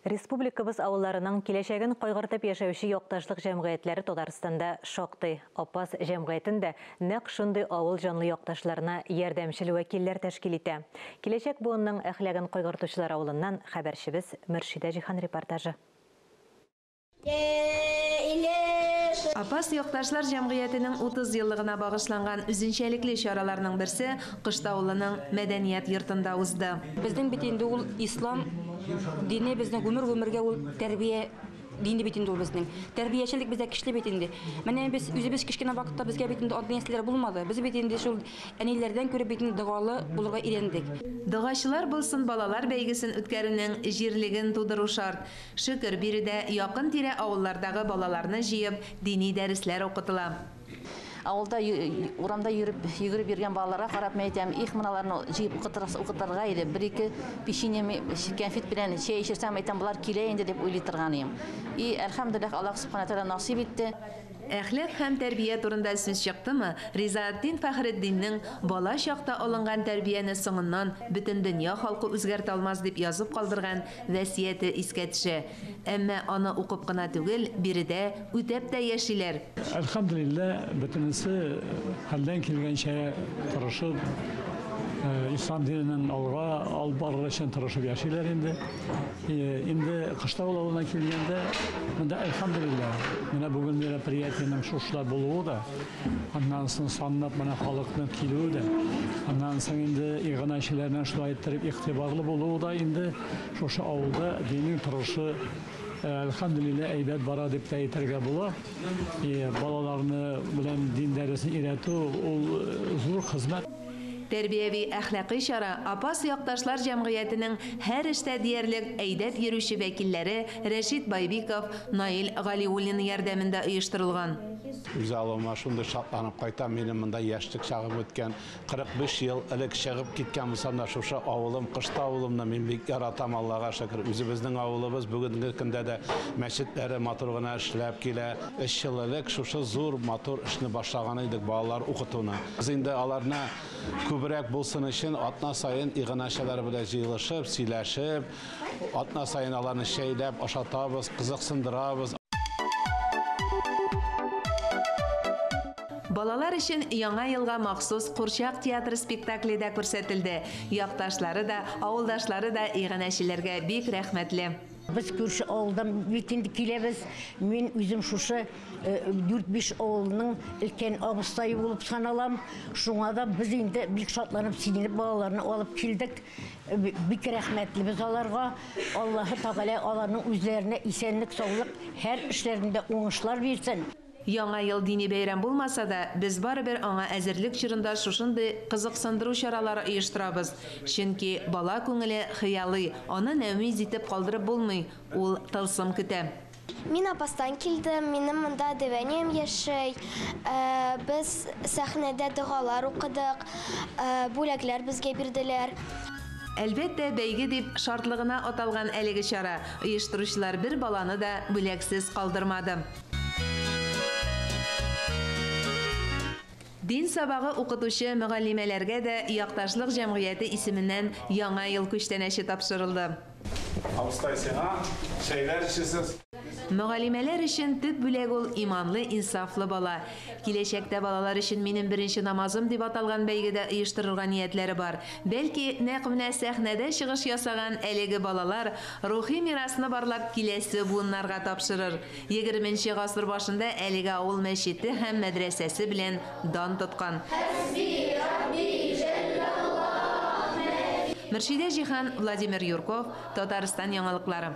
Республикабыз авылларының киләчәген кайгыртып яшәүче якташлык җәмгыятьләре Татарстанда шактый. Апас җәмгыятен дә нәкъ шундый авыл җанлы якташларына ярдәмчел вәкилләр тәшкил итә. Киләчәк буынның әхлагын кайгыртучылар авылыннан хәбәрчебез Мөршидә Җиһан репортажы. Апас якташлар җәмгыятенең 30 еллыгына багышланган үзенчәлекле чараларның берсе Коштаулының мәдәният йортында узды. Безнең бит инде ул ислам дине, безнең гомер-гомергә ул тәрбия дине бит инде ул безнең. Тәрбиячелек бездә көчле бит инде. Менә без үзебез кечкенә вакытта безгә бит инде андый нәрсәләр булмады. Без бит инде шул әниләрдән күреп бит инде догалы булырга өйрәндек. Догачылар булсын балалар бәйгесен үткәрүнең җирлеген тудыру шарт. Шөкер, биредә якын-тирә авыллардагы балаларны җыеп, дини дәресләр укытыла. Авылда урамда йөреп, йөгереп йөргән балаларга карап мин әйтәм, их, моналарны җыеп укытырга иде. Бер-ике печенье, кәнфит белән чәй эчерсәм, әйтәм, болар килә инде дип уйлый торган идем. И, әлхәмдүлилләһ, Аллаһ Субхана Тәгалә насыйп итте. Әхлак һәм тәрбия турында сүз чыктымы, Ризаэтдин Фәхретдиннең бала чакта алынган тәрбияне соңыннан бөтен дөнья халкы үзгәртә алмас дип язып калдырган вәсияте искә төшә. Әмма аны укып кына түгел, биредә үтәп тә яшиләр. Әлхәмдүлилләһ, бөтенесе хәлдән килгәнчә тырышып, ислам диненең алга алып барыр өчен тырышып яшиләр инде. Инде Кыштау авылына килгәндә, монда әлхәмдүлилләһ, менә бүген мероприятиенең шушылай булуы да, аннан соң санлап менә халыкның килүе дә, аннан соң инде иганәчеләрнең шулай иттереп игътибарлы булуы да инде шушы авылда диннең торышы әлхәмдүлилләһ әйбәт бара дип тә әйтергә була. Балаларны белән дин дәресен өйрәтү ул зур хезмәт. Тәрбияви әхлакый чара Апас якташлар җәмгыятенең һәр эштә диярлек әйдәп йөрүче вәкилләре Рәшит Байбиков, Наил Галиуллин ярдәмендә оештырылган. Үз авылыма шундый шатланып кайтам, минем монда яшьлек чагым үткән. 45 ел элек чыгып киткән булсам да, шушы авылым, Кышта авылымны мин бик яратам, Аллага шөкер. Үзебезнең авылыбыз бүгенге көндә дә мәчетләре матур гына эшләп килә. 3 ел элек шушы зур матур эшне башлаган идек, балалар укытуны. Без инде аларны күбрәк булсын өчен атна саен иганәчеләр белән җыелышып, сөйләшеп, атна саен аларны чәйләп ашатабыз, кызыксындырабыз. Балалар өчен Яңа елга махсус курчак театры спектакле дә күрсәтелде. Якташлары да, авылдашлары да иганәчеләргә бик рәхмәтле. Без күрше авылдан бит инде киләбез. Мин үзем шушы 4-5 авылның өлкән абыстае булып саналам. Шуңа да без инде бик шатланып, сөенеп балаларны алып килдек. Бик рәхмәтлебез аларга. Аллаһы Тәгалә аларның үзләренә исәнлек, саулык, һәр эшләрендә уңышлар бирсен. Яңа ел дини бәйрәм булмаса да, без барыбер аңа әзерлек чорында шушындый кызыксындыру чаралары оештырабыз. Чөнки бала күңеле хыялый, аны нәүмиз итеп калдырып булмый, ул тылсым көтә. Мин Апастан килдем, минем монда дәвәнием яшәй. Без сәхнәдә догалар укыдык, бүләкләр безгә бирделәр. Әлбәттә, бәйге дип шартлыгына аталган әлеге чара. Оештыручылар бер баланы да бүләксез калдырмады. Дин сабагы укытучы мөгаллимәләргә дә якташлык җәмгыяте исеменнән Яңа ел күчтәнәче тапшырылды. Абыстай сиңа чәйләр эчесез. Мөгаллимәләр өчен төп бүләк ул иманлы, инсафлы бала. Киләчәктә балалар өчен минем беренче намазым дип аталган бәйгедә оештырырга ниятләре бар. Бәлки, нәкъ менә сәхнәдә чыгыш ясаган әлеге балалар рухи мирасны барлап киләсе буыннарга тапшырыр. 20 гасыр башында әлеге авыл мәчете һәм мәдрәсәсе белән дан тоткан. Мөршидә Җиһан, Владимир Юрков, Татарстан яңалыклары.